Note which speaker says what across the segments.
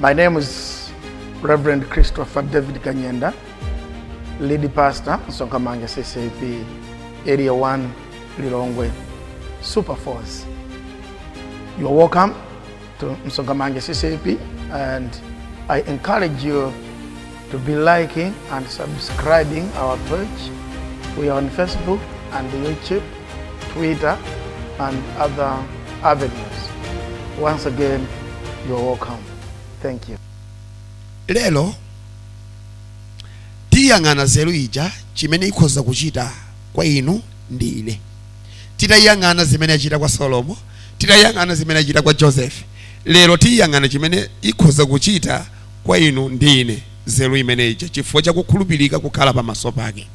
Speaker 1: My name is Reverend Christopher David Kanyenda, lead pastor, Msonkhamanja CCAP, Area 1, Lilongwe, Super Force. You are welcome to Msonkhamanja CCAP, and I encourage you to be liking and subscribing our page. We are on Facebook and YouTube, Twitter, and other avenues. Once again, you are welcome. Thank you.
Speaker 2: Lero tiyang'ana nzeru ija, chimene ikhoza kuchita kwa inu ndi ine. Titayang'ana zimene achita kwa Solomo, titayang'ana zimene achita kwa Joseph, lero tiyang'ana chimene ikhoza kuchita kwa inu ndi ine nzeru imene ija, chifukwa chakukhulupirika kukhala pamaso pake.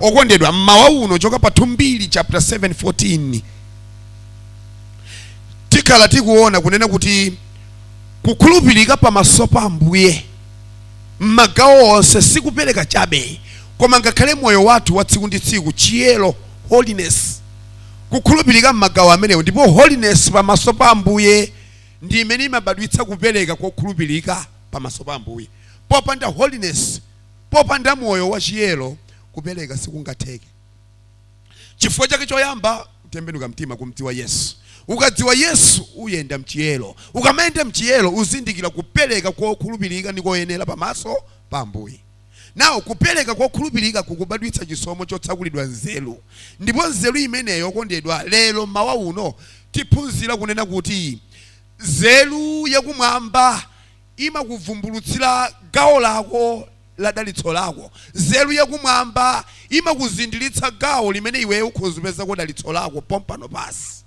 Speaker 2: Okondedwa, mmawa uno choka pa 2 chapter 7 14 tikhala tikuona kunena kuti kukhulupirika pamaso pa Ambuye m'magawo onse sikupereka chabe, koma ngakhale moyo wathu wa tsiku ndi tsiku, chiyero, holiness, kukhulupirika m'magawo amenewo. Ndipo holiness pamaso pa Ambuye ndi imene imabadwitsa kupereka kokhulupirika pamaso pa Ambuye. Popanda holiness, popanda moyo wa chiyero, kupereka sikungatheke. Chifukwa chake choyamba, kutembenuka mtima, kumdziwa Yesu. Ukadziwa Yesu, uyenda mchiyero. Ukamayenda mchiyero, uzindikira kupereka kokhulupirika ndi koyenera pamaso pa Ambuye. Nawo kupereka kokhulupirika kukubadwitsa chisomo chotsakulidwa nzeru. Ndipo nzeru imeneyo, okondedwa, lero mawa uno tiphunzira kunena kuti nzeru yakumwamba imakuvumbulutsira gawo lako la dalitso lako. Nzeru yakumwamba imakuzindikiritsa gawo limene iweyo ukhoza kupezako dalitso lako pompano pasi.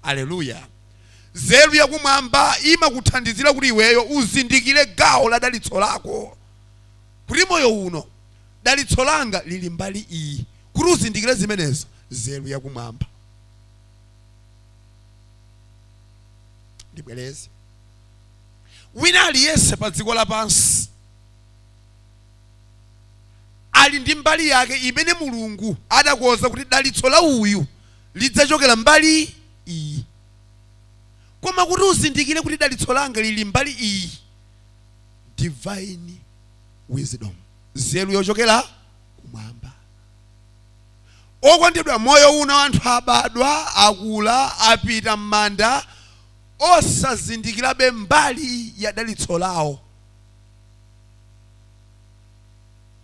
Speaker 2: Aleluya! Nzeru yakumwamba imakuthandizira kuti iweyo uzindikire gawo la dalitso lako, kuti moyo uno dalitso langa lili mbali iyi. Kuti uzindikire zimenezo, nzeru yakumwamba. Ndibwereze, wina aliyense pa dziko lapansi ali ndi mbali yake imene Mulungu adakonza kuti dalitso la uyu lidzachokera mbali iyi. Koma kuti uzindikire kuti dalitso langa lili mbali iyi, divine wisdom, nzeru yochokera kumwamba. Okondedwa, moyo uno anthu abadwa, akula, apita m'manda osazindikirabe mbali ya dalitso lawo.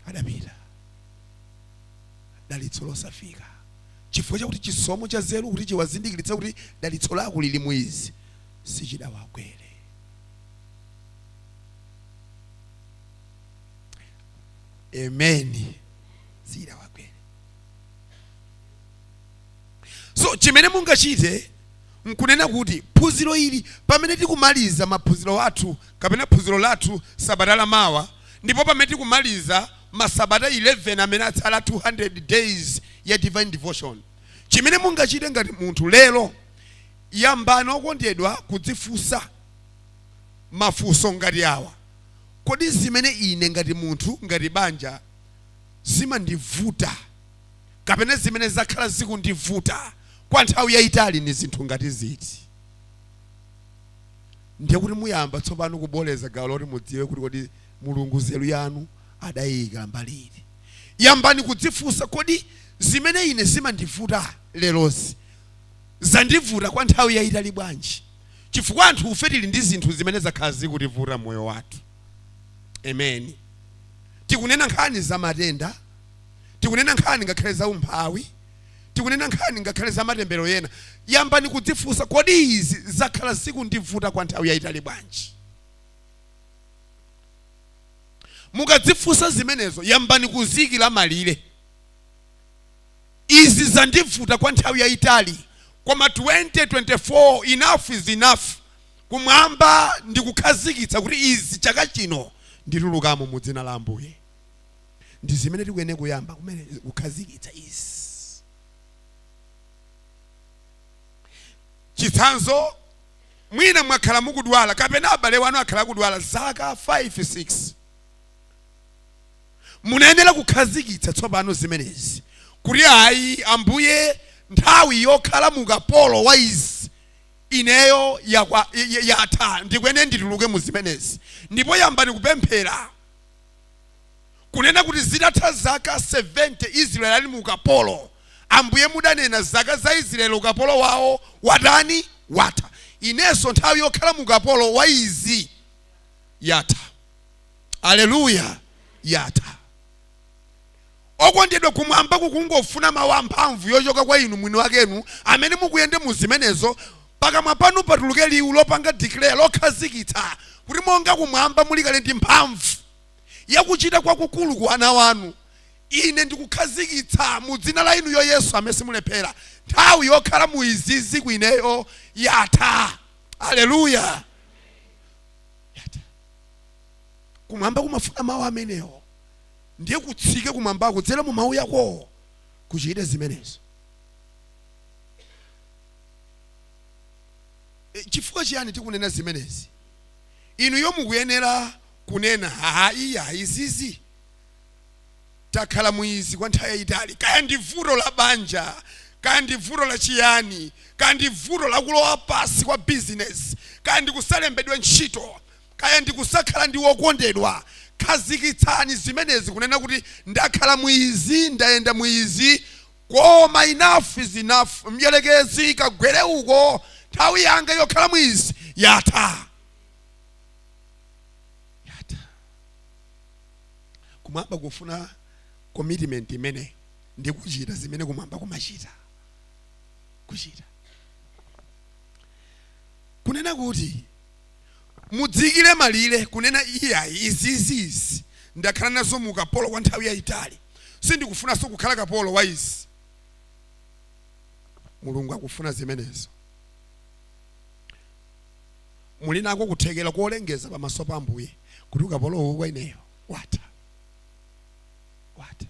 Speaker 2: Adapita dalitso losafika, chifukwa chakuti chisomo cha nzeru kuti chiwazindikiritse kuti dalitso lako lili mu izi sichidawagwere. Amen. Sichidawagwere. So chimene mungachite nkunena kuti phunziro ili, pamene tikumaliza maphunziro athu kapena phunziro lathu sabata lamawa, ndipo pamene tikumaliza masabata 11 amene atsala, 200 days ya divine devotion, chimene mungachite ngati munthu lero, yambani, okondedwa, kudzifunsa mafunso ngati awa: Kodi zimene ine ngati munthu, ngati banja, zimandivuta kapena zimene zakhala zikundivuta kwa nthawi yayitali ni zinthu ngati ziti? Ndiye kuti muyamba tsopano kuboleza gawo loti mudziwe kuti kodi Mulungu nzeru yanu adayika mbali iti. Yambani kudzifunsa: Kodi zimene ine zimandivuta lerozi zandivuta kwa nthawi yayitali bwanji? Chifukwa anthu ufe tili ndi zinthu zimene zakhala zikutivuta moyo wathu. Amen. Tikunena nkhani za matenda, tikunena nkhani ngakhale za umphawi, tikunena nkhani ngakhale za matembero ena. Yambani kudzifunsa: Kodi izi zakhala zikundivuta kwa nthawi yayitali bwanji? Mukadzifunsa zimenezo, yambani kuziyikira malire. Izi zandivuta kwa nthawi yayitali, koma 2024, enough is enough. Kumwamba ndikukhazikitsa kuti izi chaka chino nditulukamo mu dzina la Ambuye. Ndi zimene tikuyenera kuyamba kumene kukhazikitsa izi. Chitsanzo, mwina mwakhala mukudwala kapena abale wanu akhala akudwala zaka 5, 6. Munayenera kukhazikitsa tsopano zimenezi kuti ayi, Ambuye, nthawi yokhala mukapolo wa izi Ineyo yatha, ndikuyenera ndituluke mu zimenezi. Ndipo yambani kupemphera kunena kuti zitatha zaka 70 Israeli ali mu ukapolo, Ambuye mudanena zaka za Israeli ukapolo wawo watani? Watha. Inenso nthawi yokhala mu ukapolo wa izi yatha. Aleluya, yatha. Okondedwa, kumwamba kukungofuna mawu amphamvu yochoka kwa inu mwini wakenu amene mukuyende mu zimenezo. Pakamwa panu patuluke liwu lopanga declare, lokhazikitsa kuti monga kumwamba mulikale ndi mphamvu yakuchita kwakukulu ku ana wanu, ine ndikukhazikitsa mu dzina la inuyo Yesu amene simulephera, nthawi yokhala mu izizi kuineyo yatha. Aleluya, yatha. Kumwamba kumafuna mawu amenewo, ndiye kutsike kumwambako kudzera mu mawu yakowo kuchite zimenezo. Chifukwa chiyani tikunena zimenezi? Inuyo mukuyenera kunena, ha iya, izizi takhala mu izi kwa nthawi yayitali. Kaya ndi vuto la banja, kaya ndi vuto la chiyani, kaya ndi vuto la kulowa pasi kwa bizinesi, kaya ndi kusalembedwa ntchito, kaya ndi kusakhala ndi wokondedwa, khazikitsani zimenezi kunena kuti ndakhala mu izi, ndayenda mu izi, koma enough is enough. Mdyerekezi, kagwere uko, nthawi yanga yokhala mu izi yatha, yatha. Kumwamba kufuna commitment imene ndikuchita zimene kumwamba kumachita, kuchita kunena kuti mudzikire malire, kunena iyayi, izizizi ndakhala nazo mu ukapolo kwa nthawi yayitali, sindikufunanso kukhala kapolo wa izi. Mulungu akufuna zimenezo. Muli nako kuthekera kolengeza pamaso pa Ambuye kuti ukapolo uwu kwa ineyo watha, watha.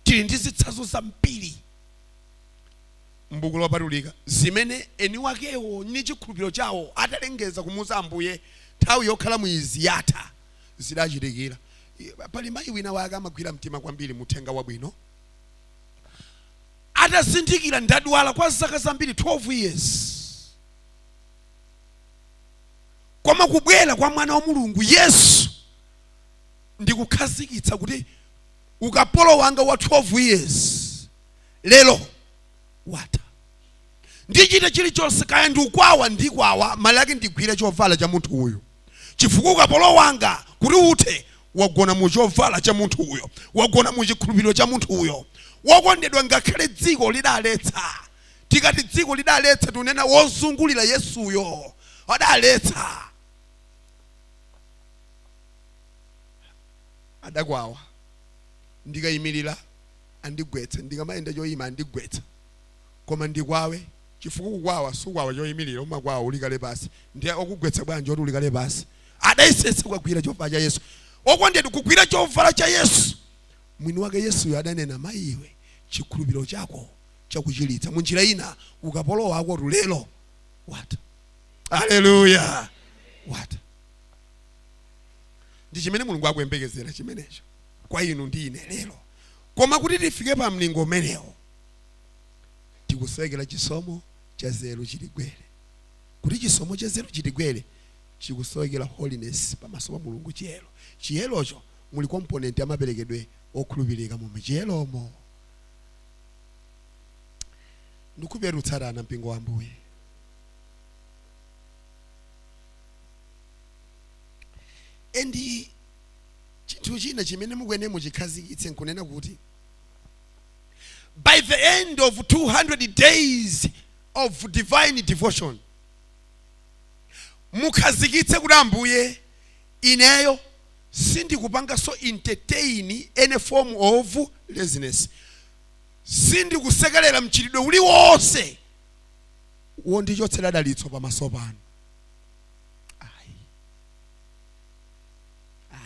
Speaker 2: Tili ndi zitsanzo zambiri m'buku lopatulika zimene eni wakewo ndi chikhulupiriro chawo atalengeza kumuuza Ambuye nthawi yokhala mu izi yatha, zidachitikira. Pali mayi wina wake amagwira mtima kwambiri muthenga wabwino, atazindikira ndadwala kwa zaka zambiri, 12 years, koma kubwera kwa mwana wa Mulungu Yesu ndikukhazikitsa kuti ukapolo wanga wa 12 years lero watha. Ndichite chilichonse, kaya ndikwawa ndikwawa, mali ake ndigwire chovala cha munthu uyu, chifukwa ukapolo wanga kuti uthe wagona mu chovala cha munthu uyo, wagona mu chikhulupiriro cha munthu uyo. Wokondedwa, ngakhale dziko lidaletsa, tikati dziko lidaletsa tikunena wozungulira Yesuyo adaletsa, adakwawa, ndikayimirira andigwetsa, ndikamayenda choyima andigwetsa, koma ndikwawe, chifukwa kukwawa sukwawa choyimirira, umakwawa ulikale pasi, ndiye okugwetsa bwanji oti ulikale pasi? Adayesetsa kukagwira chovala cha Yesu. Okondedwa, kugwira chovala cha Yesu, mwini wake Yesuyo adanena, mayiwe, chikhulupiriro chako chakuchiritsa. Munjira ina, ukapolo wako lero watha. Aleluya, watha. Ndi chimene Mulungu akuyembekezera chimenecho kwa inu ndi ine lero. Koma kuti tifike pa mlingo umenewo, tikusowekera chisomo cha nzeru chitigwere. Kuti chisomo cha nzeru chitigwere, chikusowekera holiness pamaso pa Mulungu, chiyero. Chiyerocho muli component amaperekedwe okhulupirika mu chiyeromo. Ndikupera utsatana mpingo wa Ambuye. Endi chinthu china chimene mukuyenera muchikhazikitse nkunena kuti by the end of 200 days of divine devotion, mukhazikitse kuti Ambuye, ineyo sindikupanganso entertain any form of laziness, sindikusekerera mchitidwe uliwonse wondichotsera dalitso pamaso panu. Ayi,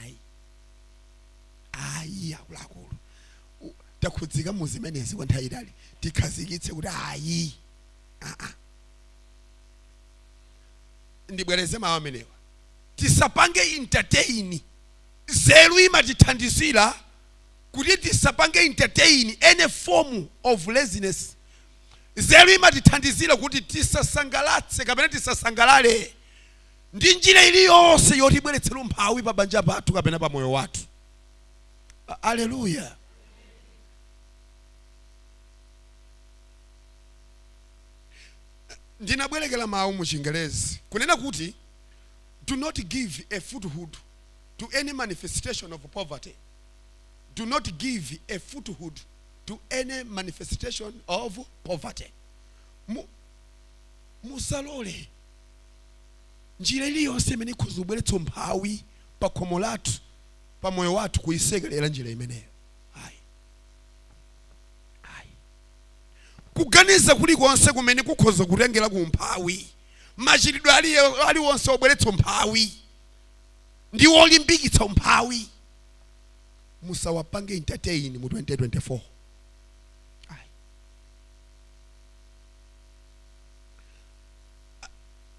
Speaker 2: ayi, ayi, akuluakulu, takhudzika mu zimenezi kwa nthawi itali, tikhazikitse kuti ayi, aa. Ndibwereze mawu amenewa: tisapange entertain. Nzeru imatithandizira kuti tisapange entertain any form of laziness. Nzeru imatithandizira kuti tisasangalatse kapena tisasangalale ndi njira iliyonse yotibweretsera umphawi pa banja pathu kapena pa moyo wathu. Aleluya. Ndinabwerekera mawu mu Chingerezi kunena kuti, "Do not give a foothold to any manifestation of poverty." Do not give a foothold to any manifestation of poverty. Musalole njira iliyonse imene ikhoza kubweretsa umphawi pa khomo lathu, pa moyo wathu, kuyisekerera njira imeneyo. Ayi, ayi. Kuganiza kulikonse kumene kukhoza kutengera ku umphawi, machitidwe aliwonse obweretsa umphawi ndi wolimbikitsa umphawi, musawapange entertain mu 2024. Ayi.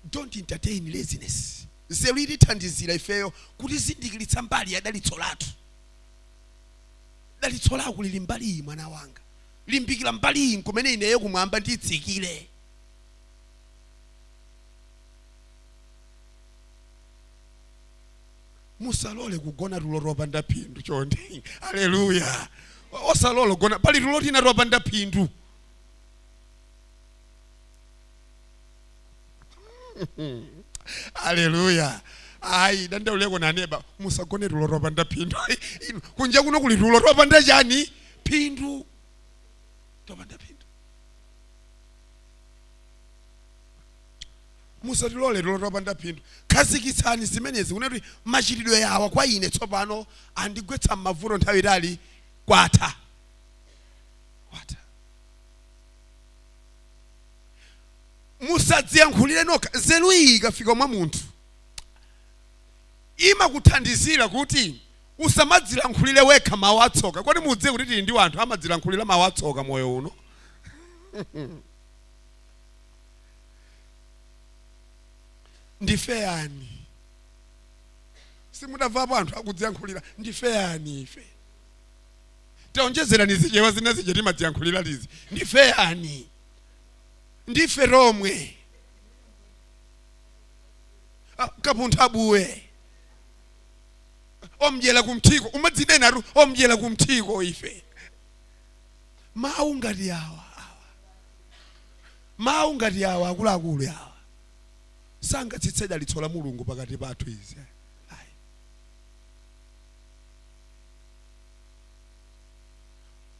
Speaker 2: Don't entertain laziness. Nzeru itithandizira ifeyo kutizindikiritsa mbali ya dalitso lathu. Dalitso lako lili mbali iyi, mwana wanga, limbikira mbali iyi nkumene ineyo kumwamba nditsikire. Musalole kugona tulo topanda phindu, chonde. Aleluya. Osalole kugona, pali tulo tina topanda phindu. Aleluya. Ayi, dandauleko naneba, musagone tulo topanda phindu. Inu, kunja kuno kuli tulo topanda chani? Phindu, topanda phindu. Musatilole tulo topanda phindu. Khazikitsani zimenezi kunena kuti machitidwe yawa kwa ine tsopano andigwetsa m'mavuto nthawi itali, kwatha, kwatha. Musadziyankhulire nokha. Nzeru iyi ikafika mwa munthu imakuthandizira kuti usamadzilankhulire wekha mawu atsoka. Kodi mudziwe kuti tili ndi anthu amadzilankhulira mawu atsoka moyo uno? Ndife yani? Simudamvapo anthu akudziyankhulira "ndife yani ife"? Taonjezerani zichewa zina zija timadziyankhulira lizi: "Ndife yani? Ndife romwe." Ah, kapuntha buwe omdyera kumthiko, umadzinenatu omdyera kumthiko ife. Mawu ngati awa awa, mawu ngati awa, akuluakulu awa sangatsitse dalitso la Mulungu pakati pathu izi. Ayi.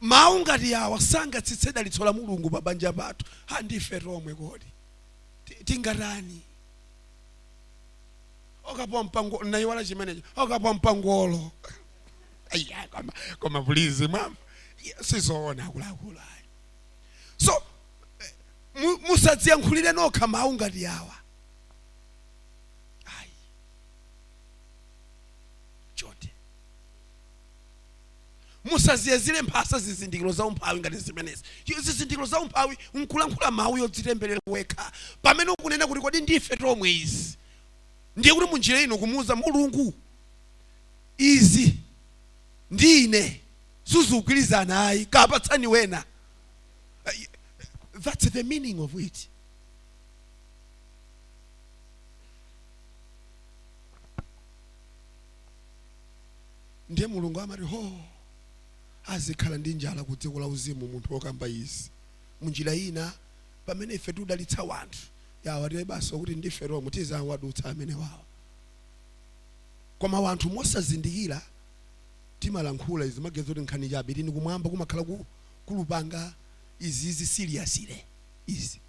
Speaker 2: Mawu ngati awa sangatsitse dalitso la Mulungu pa banja pathu. Ha, ndife tomwe, kodi tingatani? Okapo mpango naiwala chimenecho, okapo mpangolo. Iya, koma please, mwamva? Sizoona, akuluakulu, ayi. So musadziyankhulire nokha mawu ngati awa, ayi, chonde. Musaziyezere mphasa zizindikiro za umphawi ngati zimenezi. Zizindikiro za umphawi nkulankhula mawu yodzitemberera wekha pamene ukunena kuti, "Kodi ndife tomwe izi?" Ndiye kuti munjira ino kumuuza Mulungu, "Izi ndi ine sizikugwirizana, ayi, kapatsani wena." That's the meaning of it. Ndiye Mulungu amati ho azikhala ndi njala ku dziko la uzimu munthu wokamba izi. Munjira ina, pamene ife tidalitsa wanthu yawa, tiye basi kuti ndife romwe, tizawadutsa amene wawa. Koma wanthu mosazindikira timalankhula izi, magezo kuti nkhani chabe. Tini kumwamba kumakhala kulupanga izizi seriously izi.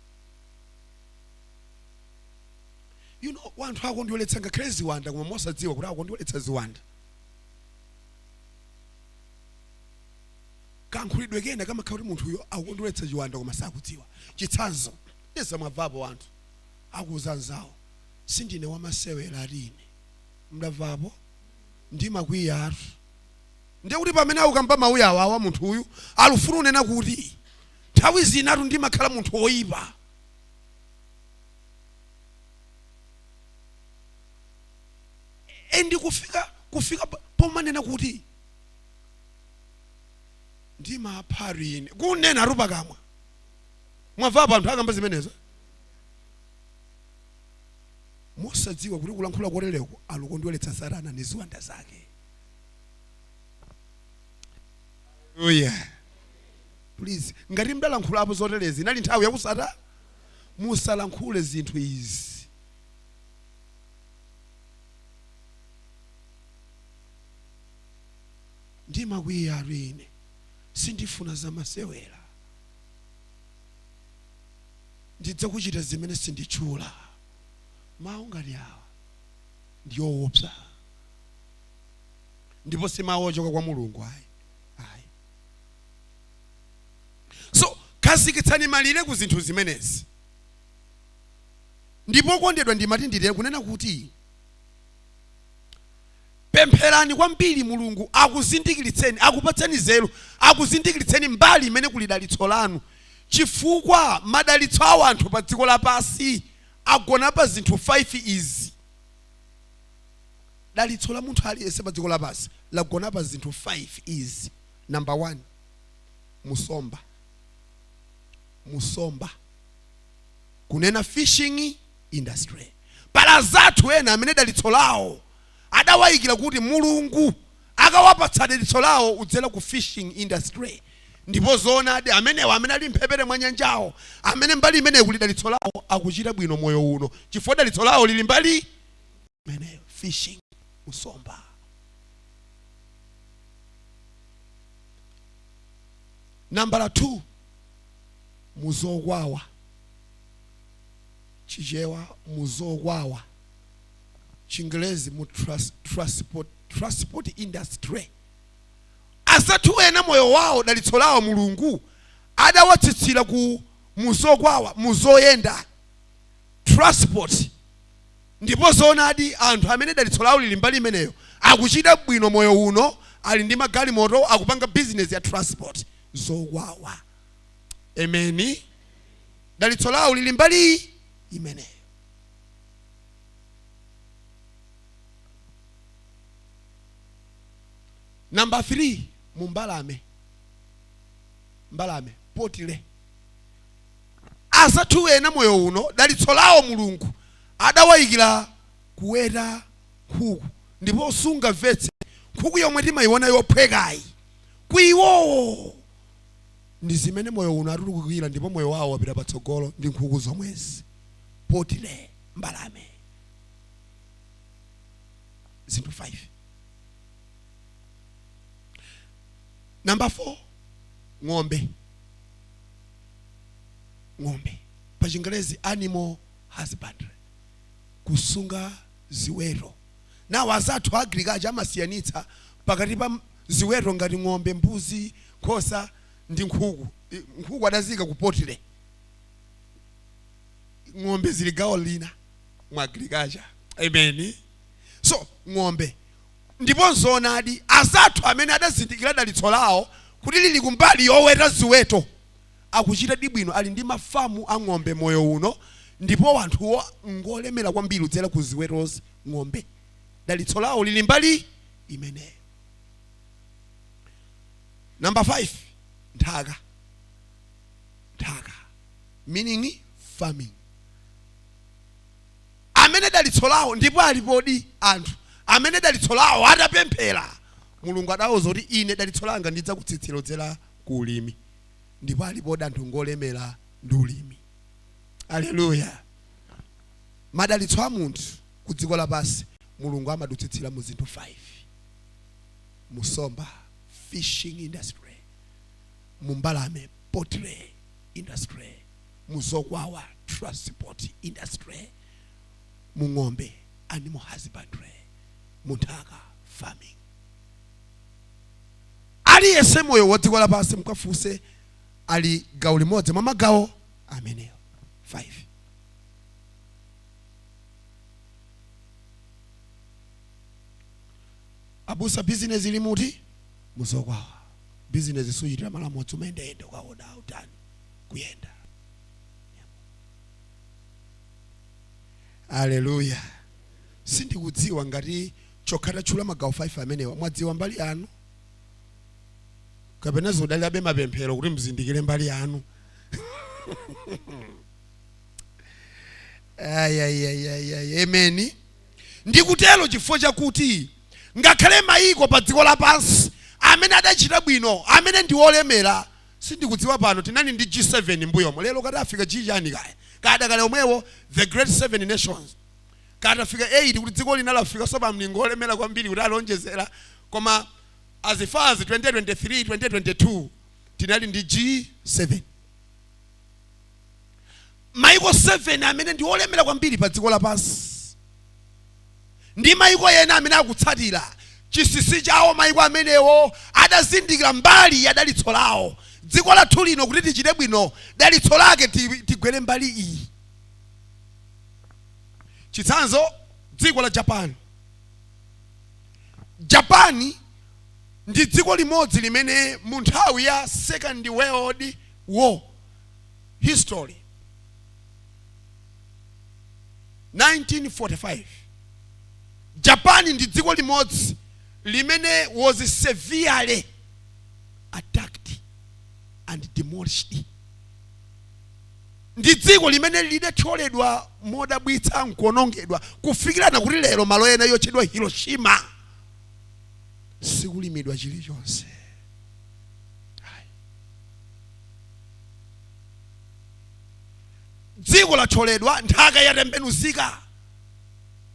Speaker 2: Wanthu akondweletsa ngakhale ziwanda, koma mosadziwa kuti akondweletsa ziwanda. Kankhulidwe kena kamakhala kuti munthuyo akukondweletsa chiwanda koma sakudziwa. Chitsanzo, ndeza mwabvapo anthu akuuza anzawo, "Sindine wamasewera ati ine." Mdamvapo? "Ndimakwiya atu." Ndiye kuti pamene akukamba mawu awa awa, munthu uyu alufuna unena kuti nthawi zinatu ndimakhala munthu woyipa. Endi kufika pomanena kuti "Ndimapha ine", kunena atu pakamwa. Mwamvapo anthu akamba zimenezo mosadziwa kuti kulankhula kotereko alukondweretsa Satana ndi ziwanda zake. Haleluya. Please, ngati mdalankhulapo zoterezi inali nthawi yakusata, musalankhule zinthu izi. Ndimakwiya ine, sindifuna zamasewera, ndidzakuchita zimene sinditchula. Mawu ngati awa ndi owopsa, ndipo si mawu ochoka kwa Mulungu ayi, ayi. So khazikitsani malire ku zinthu zimenezi. Ndipo kondedwa, ndimati ndilere kunena kuti pempherani kwambiri Mulungu akuzindikiritseni, akupatseni nzeru, akuzindikiritseni mbali imene kuli dalitso lanu, chifukwa madalitso a anthu pa dziko lapansi agona pa zinthu 5 izi. Dalitso la munthu aliyense pa dziko lapansi lagona pa zinthu 5 izi. Number 1, musomba. Musomba, kunena fishing industry. Pala zathu ena amene dalitso lawo adawayikira kuti Mulungu akawapatsa dalitso lawo udzera ku fishing industry. Ndipo zoonadi, amenewa amene ali mphepete mwa nyanjawo, amene mbali imeneyi kuli dalitso lawo, akuchita bwino moyo uno chifukwa dalitso lawo lili mbali imeneyo, fishing, kusomba. Nambala 2, muzokwawa. Chichewa muzokwawa, Chingelezi mu transport industry. Azathu ena moyo wawo, dalitso lawo Mulungu adawatsitsira ku muzokwawa, muzoyenda, transport. Ndipo zoonadi, anthu amene dalitso lawo lili mbali imeneyo akuchita bwino moyo uno, ali ndi magalimoto, akupanga business ya transport, zokwawa. Ameni. Dalitso lawo lili mbali imeneyo. Namba 3, mumbalame. Mbalame, poultry. Azathu ena moyo uno dalitso lawo Mulungu adawayikira kuweta nkhuku. Ndipo sungamvetse nkhuku yomwe timayiona yophwekayi, kuiwowo ndi zimene moyo uno atulukira, ndipo moyo wawo wapita patsogolo ndi nkhuku zomwezi, poultry, mbalame. Zinthu 5. Namba 4, ng'ombe. Ng'ombe pa Chingerezi animal husbandry, kusunga ziweto. Nawo azathu agriculture amasiyanitsa pakati pa ziweto ngati ng'ombe, mbuzi, nkhosa ndi nkhuku. Nkhuku adazika ku poultry, ng'ombe zili gawo lina mu agriculture. Amen. So ng'ombe, ndipo nzoonadi, azathu amene adazindikira dalitso lawo kuti lili kumbali yoweta ziweto akuchita bwino, ali ndi mafamu a ng'ombe moyo uno, ndipo anthuwo ngolemera kwambiri kudzera ku ziwetozi, ng'ombe. Dalitso lawo lili mbali imeneyo. Namba 5, nthaka. Nthaka meaning farming. Amene dalitso lawo, ndipo alipodi anthu amene dalitso lawo atapemphera Mulungu adawuza kuti ine dalitso langa ndidzakutsitsira kudzera ku ulimi, ndipo alipodi anthu ngolemera ndi ulimi. Aleluya. Madalitso a munthu ku dziko lapansi Mulungu amadutsitsira mu zinthu 5: musomba, fishing industry, mumbalame, poultry industry, muzokwawa, transport industry, mung'ombe, animal husbandry, munthaka, farming. Aliyense moyo wa dziko lapansi mukafuse ali gawo limodzi mwa magawo ameneyo 5. Abusa, bizinesi ili muti? Muzokwawa. Bizinesi suchitira malo amodzi, umayendayenda, ukaoda utani, kuyenda. Aleluya. Sindikudziwa ngati chokha tatchula magawo 5 amenewa mwadziwa mbali yanu, kapena zodalirabe mapemphero kuti mzindikire mbali yanu. Ayayayayay, ameni. Ndikutero chifukwa chakuti ngakhale mayiko pa dziko lapansi amene adachita bwino, amene ndi olemera, sindikudziwa pano, tinali ndi G7 mbuyomo, lero kati afika G chani kaya, kadakale omwewo the great seven nations, katafika 8, kuti dziko lina lafika so pa mlingo olemera kwambiri kuti alonjezera. Koma as far as 2023, 2022, tinali ndi G7, maiko 7 amene ndi olemera kwambiri pa dziko lapansi, ndi maiko ena amene akutsatira chinsinsi chawo. Maiko amenewo adazindikira mbali ya dalitso lawo. Dziko lathu lino, kuti tichite bwino, dalitso lake tigwere mbali iyi. Chitsanzo, dziko la Japan. Japan ndi dziko limodzi limene mu nthawi ya Second World War history, 1945, Japan ndi dziko limodzi limene was severely attacked and demolished. Ndi dziko limene lidathyoledwa modabwitsa nkuonongedwa, kufikirana kuti lero malo ena yotchedwa Hiroshima sikulimidwa chilichonse. Ayi. Dziko lathyoledwa, nthaka yatembenuzika,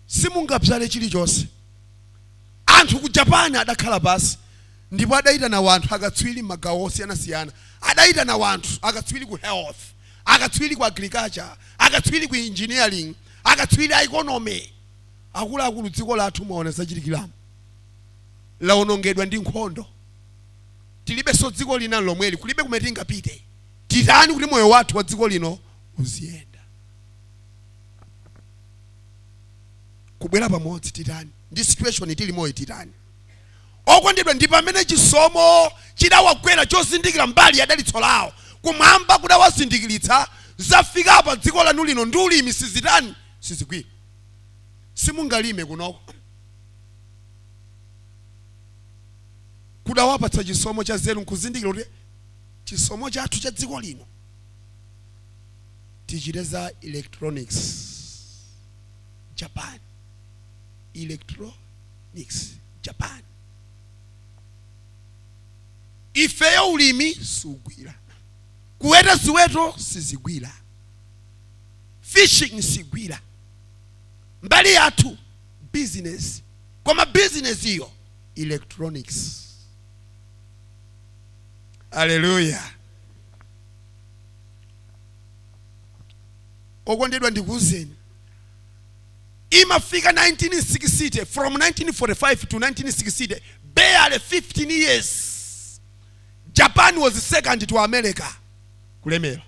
Speaker 2: simungabzale chilichonse. Anthu ku Japan adakhala pasi ndipo adayitana wanthu akatswiri m'magawo osiyanasiyana. Adayitana wanthu akatswiri ku health, akatswiri ku agriculture, akatswiri ku engineering, akatswiri a economy. Akuluakulu, dziko lathu mwaona zachitikiramo, lawonongedwa ndi nkhondo, tilibenso dziko lina lomweli, kulibe kumene tingapite. Titani kuti moyo wathu wa dziko lino uziyenda? Kubwera pamodzi, titani ndi situation tili moyo? Titani? Okondedwa, ndi pamene chisomo chidawagwera chozindikira mbali ya dalitso lawo. Kumwamba kudawazindikiritsa, zafika pa dziko lanu lino ndi ulimi sizitani, sizigwira, simungalime kunoko. Kudawapatsa chisomo cha zeru nkuzindikira kuti chisomo chathu cha dziko lino tichite za electronics. Japan, electronics, Japan. Ifeyo ulimi sugwira, kuweta ziweto sizigwira, fishing sigwira. Mbali yathu business, koma business iyo electronics. Aleluya! Okondedwa, ndikuwuzeni, imafika 1960, from 1945 to 1960, barely 15 years, Japan was second to America kulemera.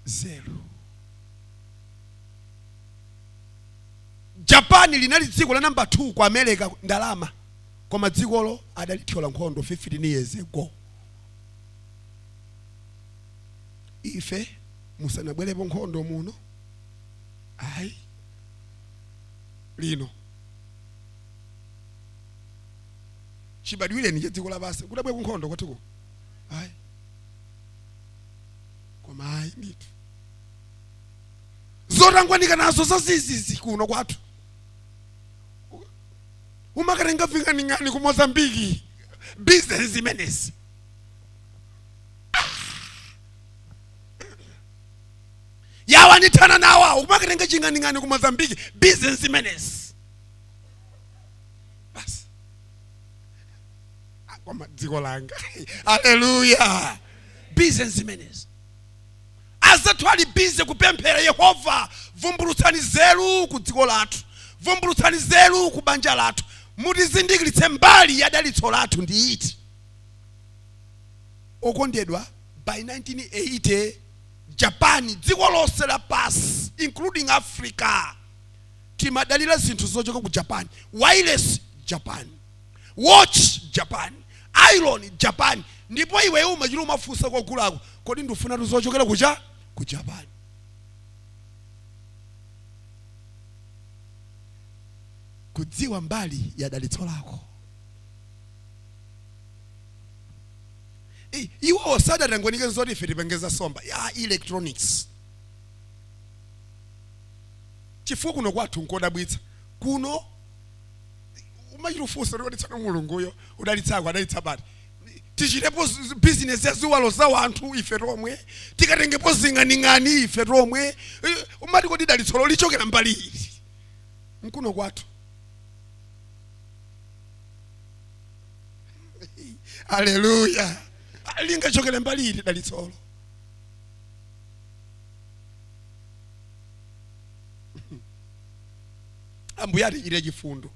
Speaker 2: Zero. Japan linali dziko la number 2 ku America ndalama, koma dzikolo adalithyola nkhondo 15 years ago. Ife musanabwerepo nkhondo muno, ayi, lino chibadwireni cha dziko lapansi kudabwera kunkhondo kwathuko, ayi. Koma ayi ndithu, zotangwanika nazo zazizizi kuno kwathu, umakatenga ving'aning'ani ku Mozambiki, business zimenezi. Yawa ndithana nawo, umakatenga ching'aning'ani ku Mozambiki, business zimenezi basi. Ah, koma dziko langa, aleluya! Business zimenezi, azathu ali busy kupemphera, "Yehova, vumbulutsani zeru ku dziko lathu, vumbulutsani zeru ku banja lathu, mutizindikiritse mbali ya dalitso lathu ndi iti." Okondedwa, by 1980 Japan, dziko lonse la pasi including Africa, timadalira zinthu zochoka ku Japan. Wireless, Japan. Watch, Japan. Iron, Japan. Ndipo iweyo umachita umafunsa kogulako, "Kodi ndifuna zochokera kucha ku Japan?" Kudziwa mbali ya dalitso lako. Iwo sadatangwanike zoti ife tipenge za nsomba ya electronics, chifukwa kuno kwathu nkodabwitsa. Kuno umachita kufunsa kuti tsono Mulunguyo udalitsako adalitsa pati? Tichitepo business ya ziwalo za wanthu ife tomwe, tikatengepo zing'aning'ani ife tomwe. Umati kodi dalitsolo lichokera mbali ili nkuno kwathu? Aleluya! Lingachokere mbali ili dalitsolo? Ambuye atichitire chifundo.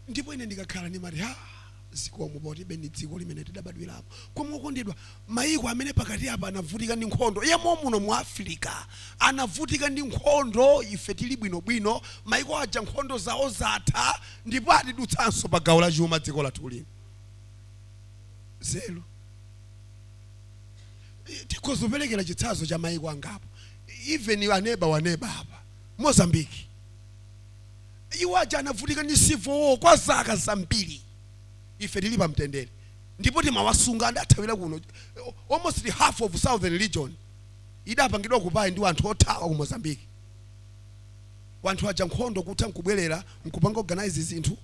Speaker 2: Ndipo ine ndikakhala ndimati, ha, zikomo poti ni dziko limene tidabadwiramo. Koma okondedwa, mayiko amene pakati apa anavutika ndi nkhondo, yemo muno mu Africa anavutika ndi nkhondo, ife tili bwinobwino. Mayiko aja nkhondo zawo zatha ndipo atidutsanso pa gawo la chuma. Dziko lathu lino zelu tikhoza kuperekera chitsanzo cha mayiko angapo, even aneba waneba apa Mozambique. Iwo aja anavutika ndi civil war kwa zaka zambiri, ife tili pamtendere, ndipo timawasunga. Adathawira kuno. Almost the half of southern region idapangidwa occupy ndi anthu othawa ku Mozambique. Wanthu aja nkhondo kutha nkubwerera nkupanga organize zinthu.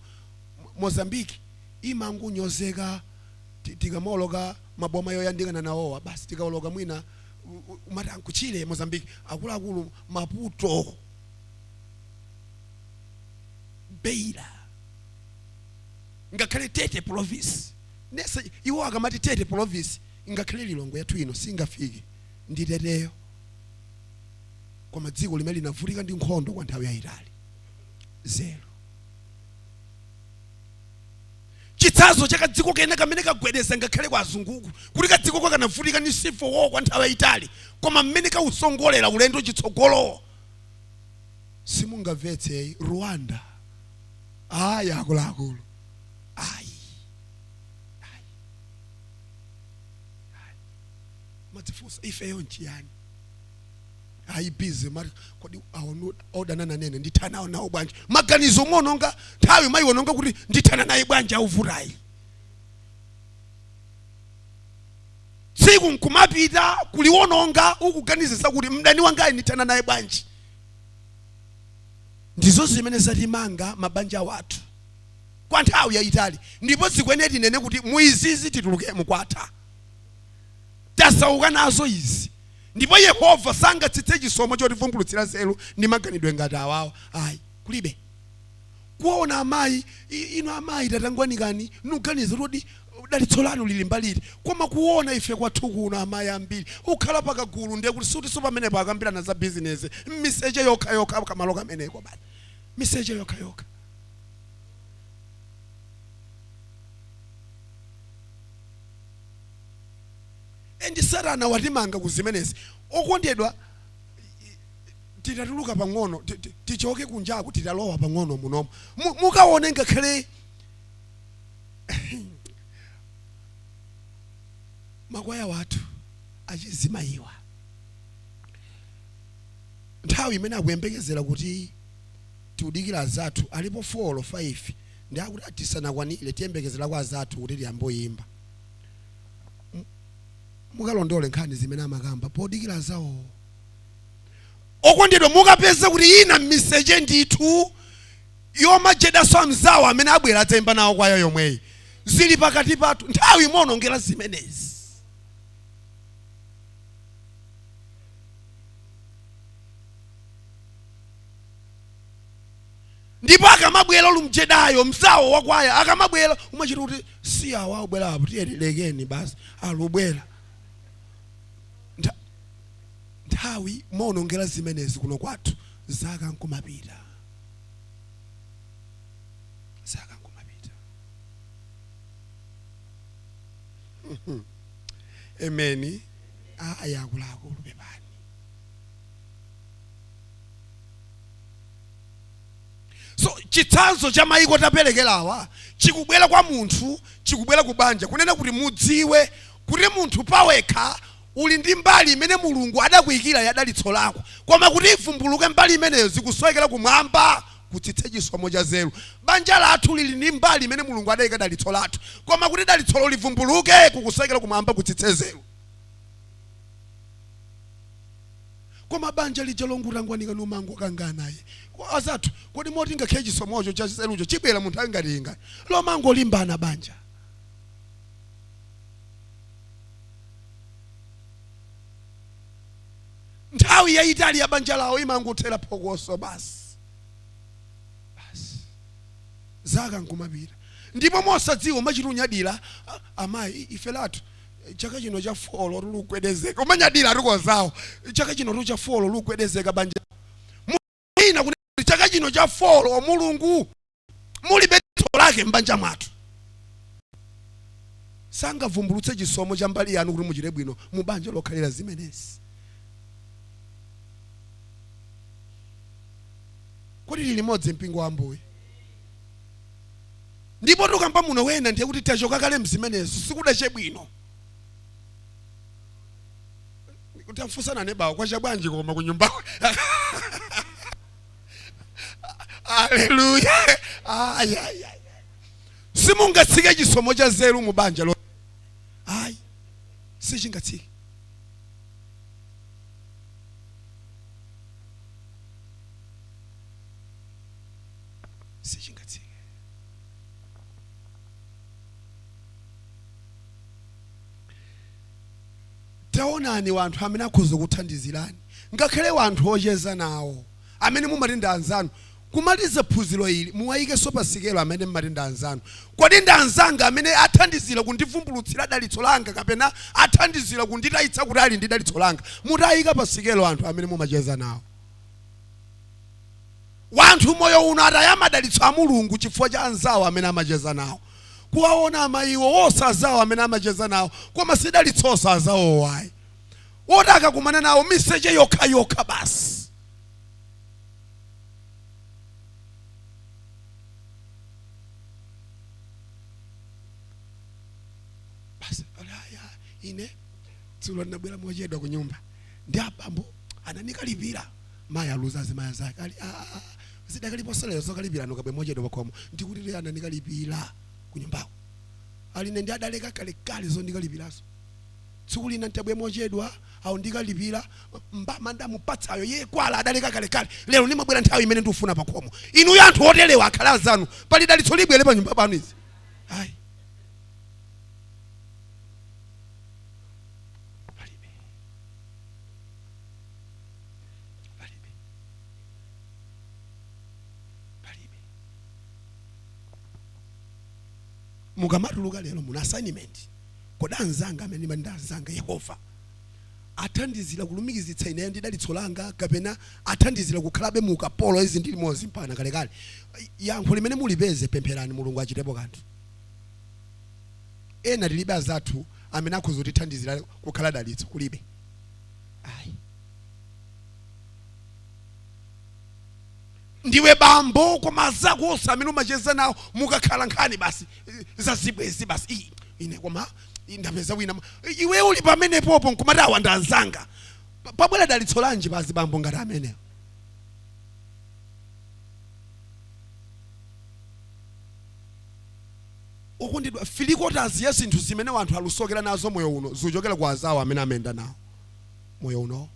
Speaker 2: Mozambique imangonyozeka. Tikamoloka maboma yoyandikana nawowa basi, tikawoloka mwina umati ankuchile Mozambique. Akuluakulu, Maputo, Beira, ngakhale Tete province nese, iwo akamati Tete province, ngakhale Lilongwe yathu ino singafike ndi Teteyo. Koma dziko limene linavutika ndi nkhondo kwa nthawi yayitali, zero. Chitsanzo cha kadziko kena kamene kagwedeza ngakhale kwa azunguku, kuti kadzikoko kanavutika ndi civil war kwa nthawi yayitali, koma mmene kausongolera ulendo chitsogolo simungamvetse. Rwanda. Ayi, akuluakulu, ayi, ayi, ayi. Madzifunsa, ifeyo nchiyani? Ayi, busy mati kodi awo odana nanene ndithana nawo bwanji? Maganizo muononga nthawi, mayiwononga kuti ndithana naye bwanji auvutayi. Tsiku nkumapita kuliwononga ukuganizisa kuti mdani wangayi ndithana naye bwanji. Ndizo zimene zatimanga mabanja wathu kwa nthawi yayitali, ndipo zikuyenera tinene kuti muizizi tituluke mukwatha. Tasauka nazo izi, ndipo Yehova sangatsitse chisomo chotivumbulutsira nzeru ndi maganidwe ngati awawa, ayi, kulibe. Kuwaona amayi, inu amayi tatangwanikani, nuganiza kuti dalitso lanu lili mbaliri. Koma kuona ife kwathu kuno, amayi ambiri ukhala pakagulu, ndiye kuti sutiso pamenepo akambirana za bizinesi, mmiseche yokha yokha, kamalo kameneko basi, miseche yokha yokha. And Satana watimanga ku zimenezi. Okondedwa, titatuluka pang'ono, tichoke kunjaku, titalowa pang'ono munomo, mukaone ngakhale makwaya wathu achizimayiwa, nthawi imene akuyembekezera kuti tiudikira azathu alipo 4 or 5, ndi akuti tisanakwanire, tiyembekezera kwa azathu kuti tiyamboyimba. Mukalondole nkhani zimene amakamba podikira azawo. Okondedwa, mukapeza kuti ina m'miseche ndithu yomajedanso amzawo amene abwera adzayimba nawo kwaya yomweyi. Zili pakati pathu. Nthawi imaonongera zimenezi. Ndipo akamabwera lumjedayo mzawo wakwaya akamabwera, umachita kuti si awa abwera apo, tiyelekeni basi, alubwera. Nthawi maonongera zimenezi kuno kwathu, zaka nkumapita, zaka nkumapita. Emeni. Ayi, akuluakulu, pepani. So chitsanzo cha mayiko taperekerawa chikubwera kwa munthu, chikubwera ku banja, kunena kuti mudziwe kuti munthu pawekha uli ndi mbali imene Mulungu adakuyikira ya dalitso lako, koma kuti ivumbuluke mbali imeneyo zikusowekera kumwamba. kutsitse chisomo cha nzeru. Banja lathu lili ndi mbali imene Mulungu adayika dalitso lathu, koma kuti dalitsolo livumbuluke kukusokera kumwamba kutsitse nzeru. Koma banja lija longotangwanika nomangokanganaye azathu, kodi moti ngakhale chisomocho cha nzerucho chibwera munthu angati ingati lomangolimbana banja? Nthawi yayitali ya banja lawo imangothera phokoso basi basi, zaka nkumapita, ndipo mosadziwa umachita unyadira, "Amayi, ife lathu chaka chino cha folo lugwedezeka." Umanyadira atikozawo, chaka chino tu cha folo lugwedezeka banja ina kuti chaka chino cha folo Mulungu mulibe dalitso lake m'banja mwathu. Sangavumbulutse chisomo cha mbali yanu kuti muchite bwino mu banja lokhalira zimenezi. Kodi tili limodzi, mpingo wa Ambuye? Ndipo tukamba muno wena ndiye kuti tachoka kale mzimenezo, sikudache bwino. Tamfunsana nebawo, kwacha bwanji koma kunyumbako? Aleluya! Ayayaya, simungatsike chisomo cha nzeru mu banja lo, ayi, sichingatsike. Sichingatsike. Taonani wanthu amene akhoza kuthandizirani, ngakhale wanthu ocheza nawo amene mumati ndi anzanu. Kumaliza phunziro ili, muwayikenso pa sikelo amene mmati ndi anzanu. Kodi ndi anzanga amene athandizira kundivumbulutsira dalitso langa, kapena athandizira kunditayitsa kuti ali ndi dalitso langa? Mutayika pa sikelo anthu amene mumacheza nawo. Wanthu moyo uno ataya madalitso a Mulungu chifukwa cha anzawo amene amacheza nawo. Kuwaona amayiwo wonse azawo amene amacheza nawo, koma sidalitsonso azawowo ayi. Woti akakumana nawo miseche yokha yokha basi. Basi aya, ine dzulo ndinabwera mochedwa ku nyumba ndi abambo ananikalipira. Mayi aluza azimayi zake ali, "Ah, ah, ah, zidakaliponso lero zokalipira? Nukabwe mochedwa pakhomo ndikuti lero ananikalipira ku nyumbako." Aline ndi adaleka kalekale zondikalipirazo. Tsiku lina ntabwe mochedwa awo ndikalipira mbama ndamupatsayo ye kwala adaleka kalekale. Lero ndimabwera nthawi imene ndikufuna pakhomo. Inuyo anthu otelewa akhala azanu, pali dalitso libwere pa nyumba panu izi? Ayi, palibe, palibe, palibe. Mukamatuluka lero muna assignment: kodi anzanga amene ndimati ndi anzanga, Yehova athandizira kulumikizitsa ineyo ndi dalitso langa, kapena athandizira kukhalabe mu ukapolo izi ndi limodzi mpaka kalekale? Yankho limene mulipeze, pempherani Mulungu achitepo kanthu. Ena tilibe azathu amene akhoza kutithandizira kukhala dalitso, kulibe ayi. Ndiwe bambo, koma azako onse amene umacheza nawo mukakhala nkhani basi zazibwezi basi. Ine koma ndapeza wina. Iwe uli pamenepopo nkumati awa ndi anzanga, pabwera dalitso lanji pa azibambo ngati amenewo? Okondedwa, three-quarters ya zinthu zimene wanthu alusokera nazo moyo uno zikuchokera kwa azawo amene amayenda nawo moyo uno.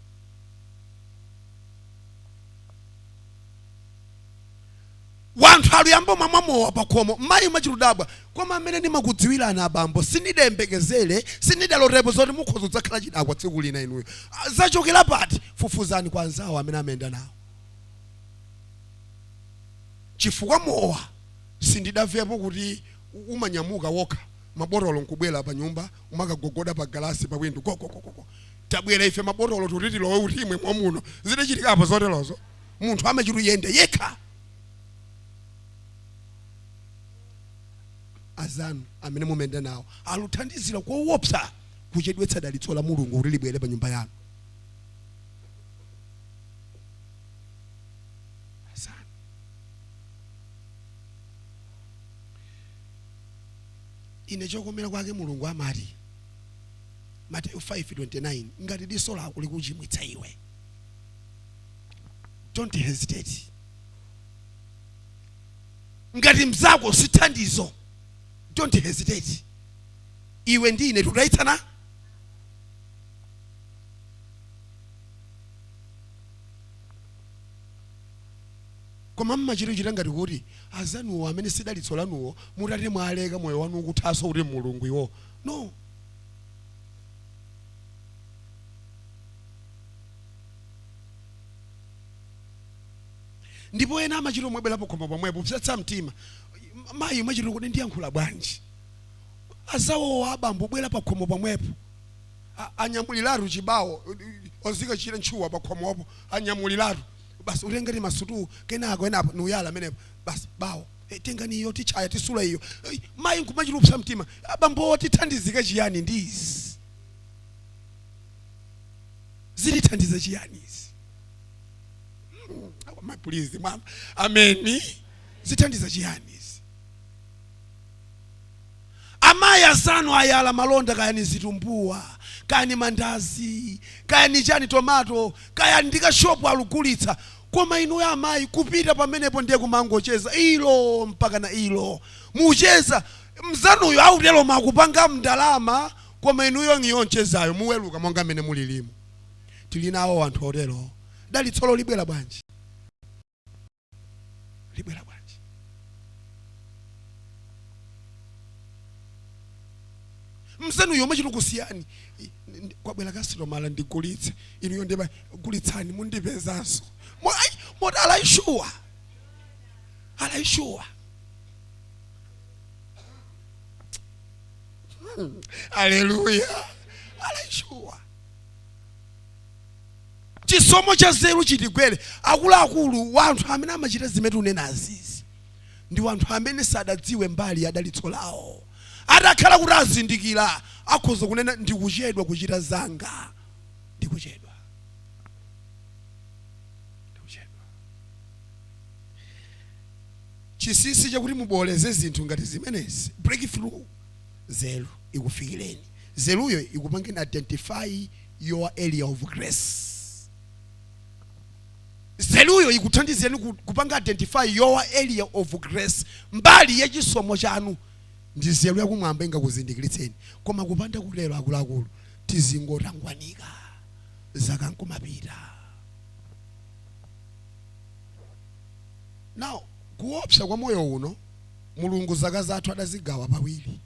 Speaker 2: Wanthu aluyamba mwamwa mowa pakhomo, mayi machitudabwa, "Koma amene ndimakudziwirani abambo, sindidayembekezere, sindidalotepo zoti mukhoza kudzakhala chidakwa tsiku lina inuyo. Ah, zachokera pati?" Fufuzani kwa anzawo amene amayenda nawo, chifukwa mowa sindidamvepo kuti umanyamuka wokha mabotolo nkubwera pa nyumba, umakagogoda pa galasi pa windo, gogogogogo, "Tabwera ife mabotolo tuti tilowe utimwe mwamuno." Zidachitikapo zoterozo? Munthu amachita uyende yekha. Azanu amene mumenda nawo aluthandizira koopsa kuchedwetsa dalitso la Mulungu kuti libwere pa nyumba yanu. Azanu. Ine chokomera kwake Mulungu amati, Mateyu 5:29, ngati diso lako likuchimwitsa iwe, don't hesitate. Ngati mzako si thandizo, don't hesitate. Iwe ndi ine tikutayitsana. Koma mmachitochita ngati kuti azanuwo amene si dalitso lanuwo, mutati mwaleka moyo wanu ukuthanso kuti Mulungu iwo no. Ndipo ena amachita omwebwera pakhomo pomwepo kupsetsa mtima mayi, mwachita kuti ndiyankhula bwanji? Azawowa abambo bwera pakhomo pomwepo, anyamuliratu chibawo ozikachita ntchuwa pakhomopo, anyamuliratu basi, utengeni masutu kenako enapo nuyala amenepo basi bawo, tengani iyo, tichaya tisula iyo. Mayi nkumachita kupsa mtima, abambowo tithandizika chiyani ndi izi? Zitithandiza chiyani izi? My please, mama, ameni. Zithandiza chiyani izi? Amayi asanu ayala malonda, kaya ni zitumbuwa, kaya ni mandazi, kaya ni chani, tomato, kaya ndi kashopu alugulitsa, koma inuyo amayi kupita pamenepo ndiye kumangocheza ilo mpaka na ilo mucheza. Mzanuyo autelo makupanga mndalama, koma inuyo ngiyonchezayo muweluka monga mmene mulilimu. Tili nawo anthu otero. Dalitsolo libwera bwanji? Libwera bwanji? Mzanuyo machito kusiyani, kwabwera kasitomala ndigulitse, inuyo ndiba gulitsani mundipezanso. Moti alaishuwa, alaishuwa. Aleluya, alaishuwa. Chisomo cha zeru chitigwere akuluakulu. Wanthu amene amachita zimene tinenazizi ndi wanthu amene sadadziwe mbali ya dalitso lawo. Atakhala kuti azindikira, akhoza kunena, ndikuchedwa kuchita zanga, ndikuchedwa, ndikuchedwa. Chinsinsi chakuti muboleze zinthu ngati zimenezi, breakthrough, zeru ikufikireni. Zeruyo ikupangeni identify your area of grace. Zeruyo ikuthandizeni kupanga identify your area of grace, mbali ya chisomo chanu. Ndi zeru yakumwamba ingakuzindikiritseni. Koma kupanda kutero, akuluakulu, tizingotangwanika, zaka nkumapita. Now, kuopsa kwa moyo uno, Mulungu zaka zathu adazigawa pawiri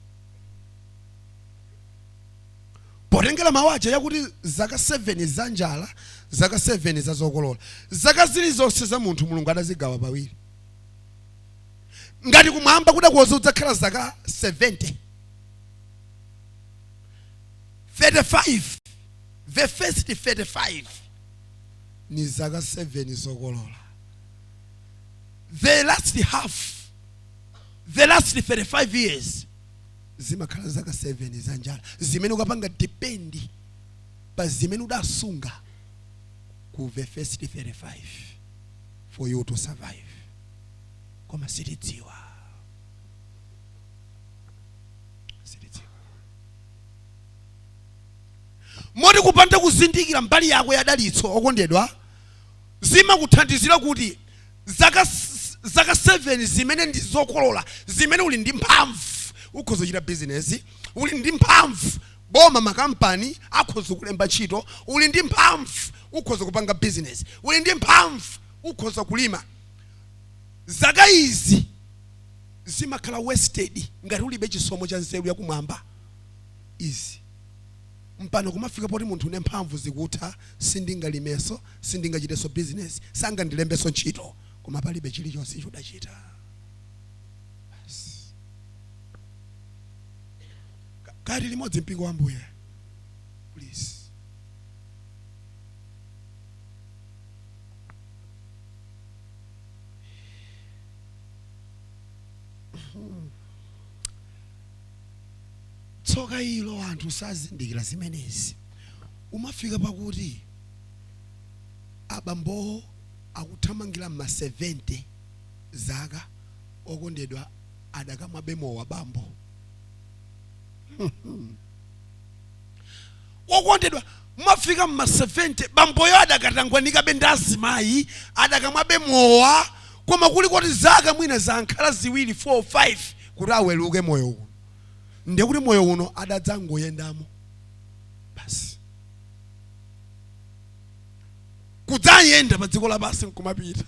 Speaker 2: potengera mawu aja yakuti zaka 7 za njala, zaka 7 za zokolola. Zaka zilizonse za munthu Mulungu adazigawa pawiri. Ngati kumwamba kudakuwoza udzakhala zaka 70, 35, the first 35 ni zaka 7 zokolola. The last half, the last 35 years, zimakhala zaka 7 za njala zimene ukapanga depend pa zimene udasunga ku the first 35 for you to survive. Koma sitidziwa, sitidziwa. Moti kupanda kuzindikira mbali yako ya dalitso, okondedwa, zimakuthandizira kuti zaka 7 zimene ndi zokolola, zimene uli ndi mphamvu, ukhoza kuchita bizinesi, uli ndi mphamvu, boma makampani akhoza kulemba ntchito, uli ndi mphamvu, ukhoza kupanga bizinesi, uli ndi mphamvu, ukhoza kulima. Zaka izi zimakhala wasted ngati ulibe chisomo cha nzeru yakumwamba. Izi mpano kumafika poti munthu une mphamvu zikutha, sindingalimenso, sindingachitenso bizinesi, sangandilembenso ntchito, koma palibe chilichonse chodachita. Basi, kati limodzi mpingo wa Mbuye, please. Tsoka ilo, anthu sazindikira zimenezi. Umafika pakuti abambowo akuthamangira ma 70 zaka, okondedwa, adakamwabe mowa. Bambo wokondedwa, mafika mma 70, bamboyo adakatangwanikabe ndi azimayi, adakamwabe mowa. Koma kuli kuti zaka mwina zankhala 2, 4, 5 kuti aweruke moyo uno, ndiye kuti moyo uno adadzangoyendamo basi, kudzayenda pa dziko lapansi nkumapita.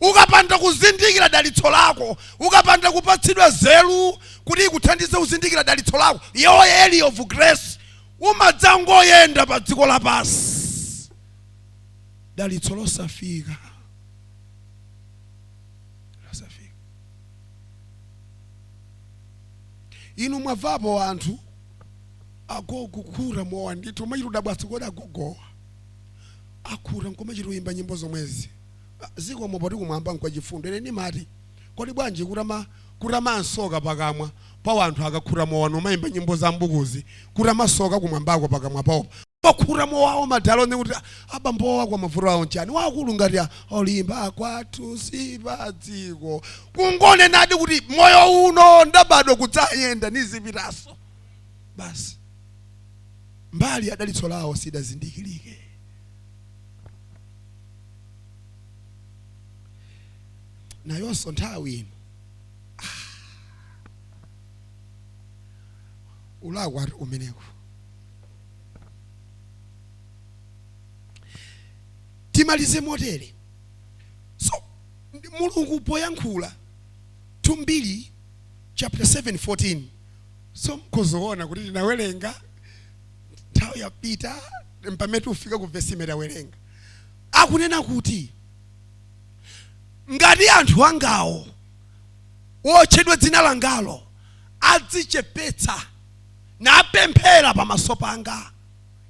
Speaker 2: Ukapanda kuzindikira dalitso lako, ukapanda kupatsidwa zeru kuti ikuthandize kuzindikira dalitso lako, your area of grace, umadzangoyenda pa dziko lapansi, dalitso losafika, losafika. Inu mwavapo anthu agogo kukhuta mowa ndithu, umachita udabwatsa, kodi agogowa akhuta nkumachita kuyimba nyimbo zomwezi? Zikomo poti kumwamba nkwachifundo. Ine ndimati, kodi bwanji kutama nsoka pakamwa pa anthu akakhuta mowa nomayimba nyimbo za mbukuzi, kutamasoka kumwambako pakamwa pawo pakhuta mowawo? Madalo ne kuti abambowa kwa mavuto awo nchani wakulu ngati olimba kwathu si pa dziko, kungonenadi kuti moyo uno ndabadwa kudzayenda nizipitaso basi. Mbali ya dalitso lawo sidazindikirike. Nayonso nthawi ino ulakwa ati umeneko. Timalize motere. So Mulungu poyankhula 2 chapter 7 14, so mkuzoona kuti tinawerenga, nthawi yapita, mpamene tifika ku vesi imene tawerenga, akunena kuti ngati anthu angawo wotchedwa dzina langalo adzichepetsa napemphera pamaso panga,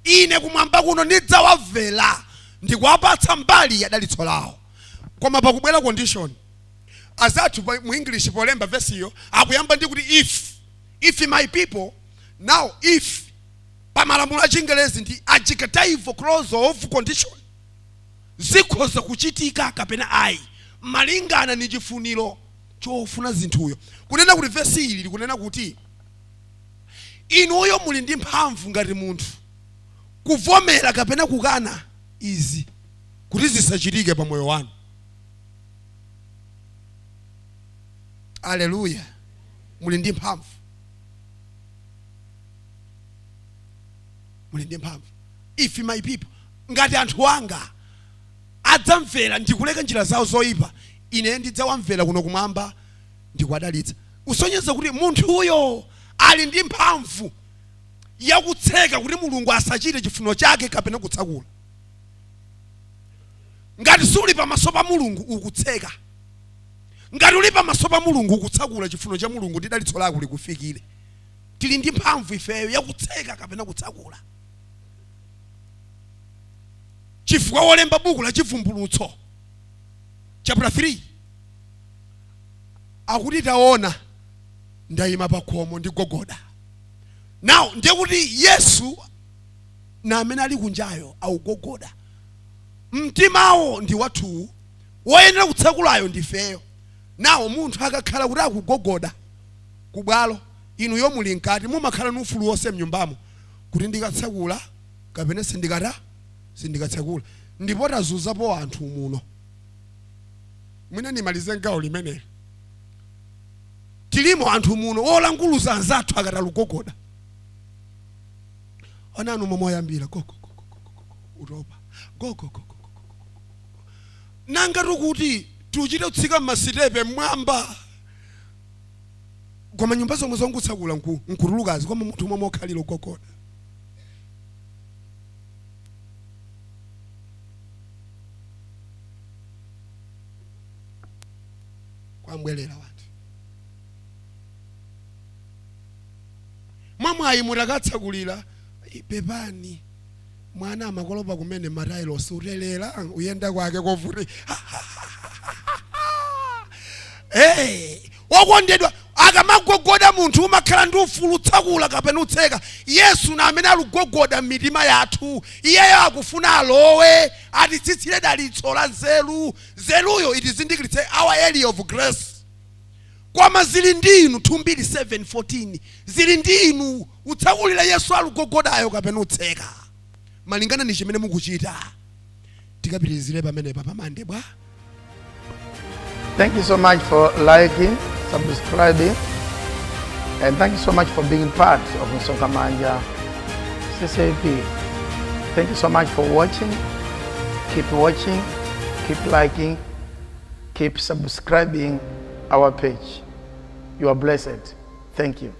Speaker 2: ine kumwamba kuno ndidzawamvera ndikuwapatsa mbali ya dalitso lawo. Koma pakubwera condition. Azathu mu English polemba vesiyo akuyamba ndi kuti if my people. Now if pamalamulo a Chingerezi ndi adjective clause of condition, zikhoza kuchitika kapena ayi malingana ni chifuniro chofuna zinthuyo. Kunena kuti vesi ili likunena kuti inuyo muli ndi mphamvu ngati munthu kuvomera kapena kukana izi kuti zisachitike pa moyo wanu. Aleluya! Muli ndi mphamvu, muli ndi mphamvu. If my people, ngati anthu anga adzamvera ndikuleka njira zawo zoyipa, ine ndidzawamvera kuno kumwamba ndikuwadalitsa. Usonyeza kuti munthuyo ali ndi mphamvu yakutseka kuti Mulungu asachite chifuniro chake kapena kutsakula. Ngati suli pamaso pa Mulungu, ukutseka. Ngati uli pamaso pa Mulungu, ukutsakula chifuniro cha Mulungu ndi dalitso lako likufikire. Tili ndi mphamvu ifeyo yakutseka kapena kutsakula, chifukwa wolemba buku la Chivumbulutso chapter 3 akuti, "Taona, ndayima pa khomo ndigogoda." Now ndiye kuti Yesu na amene ali kunjayo augogoda. Mtimawo ndi wathuwu, woyenera kutsakulayo ndifeyo. Nawo munthu akakhala kuti akugogoda kubwalo, inuyo muli mkati, mumakhala ni ufulu wonse mnyumbamo kuti ndikatsakula kapena sindikatsakula. Ndipo tazuzapo anthu muno. Mwina ndimalize gawo limeneli. Tilimo anthu muno wolanguluza anzathu akatalugogoda. Onani momwe oyambira go go go go go go go, utopa, go go go go go go go go. Nanga tikuti tiuchite kutsika mmasitepe mmwamba, koma nyumba zomwe zongutsakula nkutulukazi, koma munthu momwe okhalira ugogoda. Kwambwerera wanthu mwamwayi mutakatsakulira, pepani, mwana amakolopa kumene matailosi, utelera uyenda kwake kovuti. Hey, wokondedwa, akamagogoda munthu umakhala ndi ufulu utsakula kapena utseka. Yesu na amene alugogoda m'mitima yathu. Iyeyo akufuna alowe, atitsitsire dalitso la nzeru. Nzeruyo itizindikiritse our area of grace. Koma zili ndi inu. 2:7-14, zili ndi inu, utsakulira Yesu alugogodayo kapena utseka, malingana ndi chimene mukuchita. Tikapitirizire pamenepa pamande bwa.
Speaker 1: Thank you so much for liking, subscribing, and thank you so much for being part of Msonkhamanja CCAP. Thank you so much for watching. Keep watching, keep liking, keep subscribing our page. You are blessed. Thank you.